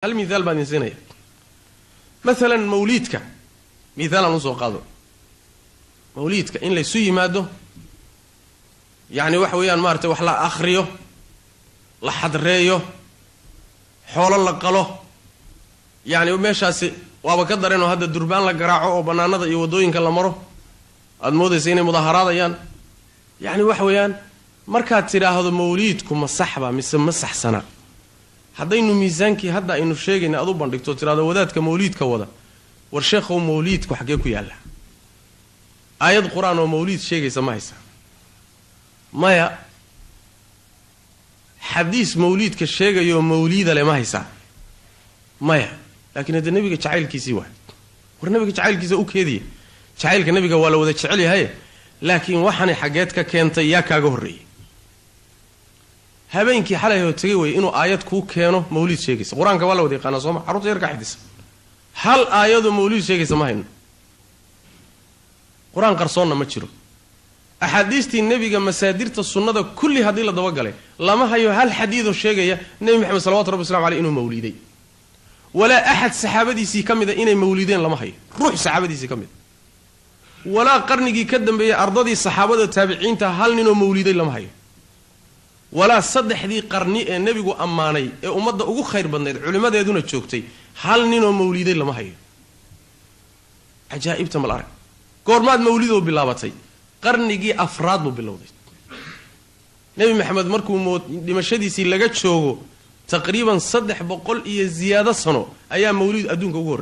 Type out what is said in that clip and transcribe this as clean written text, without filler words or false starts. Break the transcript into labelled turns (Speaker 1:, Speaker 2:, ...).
Speaker 1: Hal mithaal baan idin siinaya. Maalan mawliidka mithaal aan usoo qaado. Mawliidka in laysu yimaado, yacni waxa weeyaan maaragtay wax la akhriyo, la xadreeyo, xoolo la qalo, yacni meeshaasi waaba ka dareenoo hadda durbaan la garaaco oo bannaanada iyo waddooyinka la maro, aada moodaysa inay mudaaharaadayaan. Yacni waxa weeyaan markaad tidhaahdo mawliidku ma saxba mise ma saxsana, haddaynu miisaankii hadda aynu sheegayna aad u bandhigto, tidhahdo wadaadka mawliidka wada, war sheekhow mawliidku xaggee ku yaalla? Aayad qur-aan oo mawliid sheegaysa ma haysa? Maya. Xadiis mawliidka sheegayoo mawliida le ma haysaa? Maya. Laakiin hadda nebiga jacaylkiisii waay. War nebiga jacaylkiisa u keediya, jacaylka nebiga waa la wada jecel yahaye, laakiin waxaanay xaggeed ka keentay? Yaa kaaga horreeyey? Habeenkii xalay hoo tegay wey inuu aayad kuu keeno mawliid sheegaysa. Qur-aanka waa la wada yaqaanaa, sooma? Carruurta yar ka xifdisa. Hal aayadoo mawliid sheegaysa ma hayno. Qur-aan qarsoonna ma jiro. Axaadiistii nebiga, masaadirta sunnada kulli haddii la dabagalay, lama hayo hal xadiidoo sheegaya nebi Maxamed salawatu rabbi waslamu aleyh inuu mawliiday, walaa axad saxaabadiisii ka mida inay mawliideen lama hayo, ruux saxaabadiisii ka mida, walaa qarnigii ka dambeeyey ardadii saxaabada taabiciinta hal ninoo mawliiday lama hayo, walaa saddexdii qarni ee nebigu ammaanay ee ummadda ugu khayr badnayd culimmadeeduna joogtay hal ninoo mawliiday lama hayo. Cajaa'ibta mal arag. Goormaad mawlidoo bilaabatay? Qarnigii afraad buu bilowday. Nebi Maxamed markuu dhimashadiisii laga joogo taqriiban 300 iyo ziyaado sano ayaa mawlid adduunka ugu horreyay.